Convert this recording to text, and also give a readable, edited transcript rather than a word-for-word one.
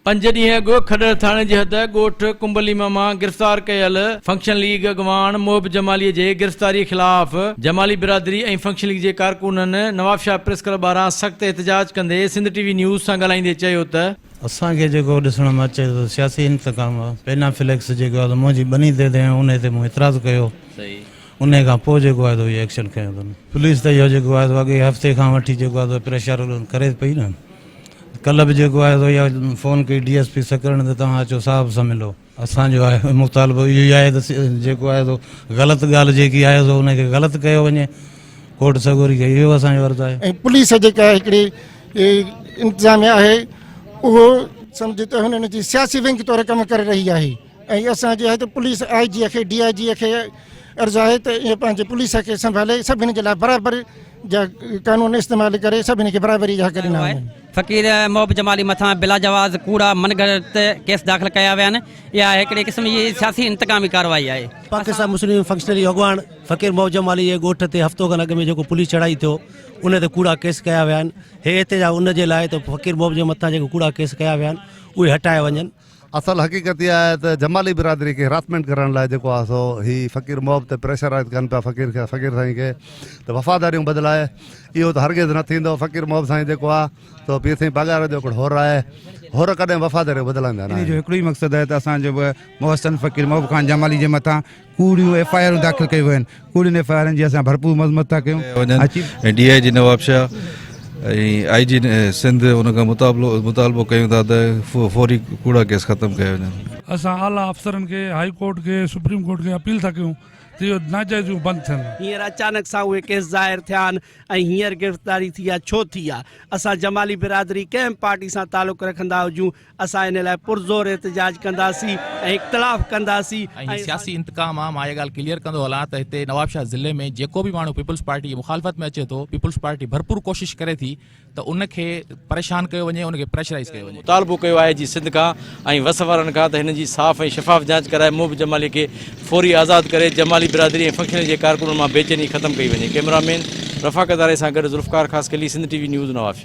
پنج ڏينهن اڳ کڏهر ٿاڻي جي حد ڳوٺ ڪنبليما مان گرفتار ڪيل فنڪشن ليگ اڳواڻ محب جمالي جي گرفتاري خلاف جمالي برادري ۽ فنڪشن ليگ جي ڪارڪنن نوابشاهه پريس ڪلب ٻاهران سخت احتجاج ڪندي سنڌ ٽي وي نيوز سان ڳالهائيندي چيو ته. اسان کي جيڪو ڏسڻ ۾ اچي ٿو سياسي انتقام آ پينا فليڪس جيڪو آ منهنجي ٻني تي ٿي انهي تي مون اعتراض ڪيو انهي کان پوء جيڪو آهي سو اهو ايڪشن کنيو اٿن پوليس ته اهو جيڪو آهي سو اڳي هفتي کان وٺي جيڪو آهي سو پريشر ڪري پئي نه ڪلهه به جيڪو آهي سو اها فون ڪئي ڊي ايس پي سڪرنڊ ته توهان اچو صاحب سان ملو. اسان جو آهي مطالبو اهو ئي آهي ته جيڪو آهي سو غلط ڳالهه جيڪي آهي سو ان کي غلط ڪيو وڃي ڪورٽ سڳوري کي اهو اسان جو عرض آهي. ۽ پوليس جيڪا هڪڙي انتظاميا آهي اهو سمجهه ته هنن جي سياسي ونگ طور ڪم ڪري رهي آهي ۽ اسان جي آهي ته پوليس I جي کي ڊي I جي کي عرض آهي ته اهي پنهنجي پوليس کي سنڀالي سڀني جي لاء برابر جا قانون استعمال ڪري سڀني کي برابري جا حق ڏنا وڃن. فقير محب جمالي مٿان بلاجواز ڪوڙا من گهڙت ڪيس داخل ڪيا ويا آهن، اها هڪڙي قسم جي سياسي انتقامي ڪارروائي آهي. پاڪستان مسلم ليگ فنڪشنري اڳواڻ فقير محب جمالي جي ڳوٺ تي هفتو کن اڳ ۾ جيڪو پوليس چڙهائي ٿيو ان تي ڪوڙا ڪيس ڪيا ويا آهن، هي احتجاج ان جي لاء ته فقير محب جي مٿان جيڪي ڪوڙا ڪيس ڪيا ويا آهن اهي هٽايا وڃن. اصل حقيقت اها آهي ته جمالي برادري کي هراسمينٽ ڪرڻ لاء جيڪو آهي سو هي فقير محب تي پريشرائز ڪن پيا فقير کي فقير سائين کي ته وفاداريون بدلائي اهو ته هرگز نه ٿيندو فقير محب سائين جيڪو آهي سو پير سائين پاڳاري جو هڪڙو حر آهي حر ڪڏهن وفاداريون بدلائيندا انهي جو هڪڙو ئي مقصد آهي ته اسان جو به محسن فقير محب خان جمالي جي مٿان ڪوڙيون ايف I آرون داخل ڪيون ويون آهن ڪوڙين ايف I آرن جي اسان ڀرپور مذمت ٿا ڪيون وڃن ۽ D I G Nawabshah ۽ I G Sindh ان کان مطالبو مطالبو ڪيون ٿا ته فوري ڪوڙا ڪيس ختم ڪيا وڃن. اسان اعليٰ افسرن کي هائي ڪورٽ کي سپريم ڪورٽ کي اپيل ٿا ڪيون ته اهو ناجائزيون بند ٿين. هينئر اچانڪ سان اهي ڪيس ظاهر ٿيا آهن ۽ هينئر گرفتاري ٿي آهي ڇو ٿي آهي اسان جمالي برادري ڪنهن به پارٽي سان تعلق رکندا هجون اسان ان لاء پرزور احتجاج ڪنداسين ۽ اختلاف ڪنداسين ۽ هي سياسي انتقام آ مان اها ڳالهه ڪليئر ڪندو هلان ته هتي نوابشاهه ضلعي ۾ جيڪو به ماڻهو پيپلز پارٽي جي مخالفت ۾ اچي ٿو پيپلز پارٽي ڀرپور ڪوشش ڪري ٿي ته ان کي پريشان ڪيو وڃي ان کي پريشرائيز ڪيو وڃي. مطالبو ڪيو آهي جي سنڌ کان ۽ وس وارن کان ته هن جي صاف ۽ شفاف جاچ ڪرائي محب جمالي کي فوري آزاد ڪري جمالي برادري ۽ فنڪشنري جي ڪارڪنن مان بيچيني ختم ڪئي وڃي ڪئميرا مين رفاقت آرائي سان گڏ Zulfiqar Khaskheli Sindh T V news Nawabshah.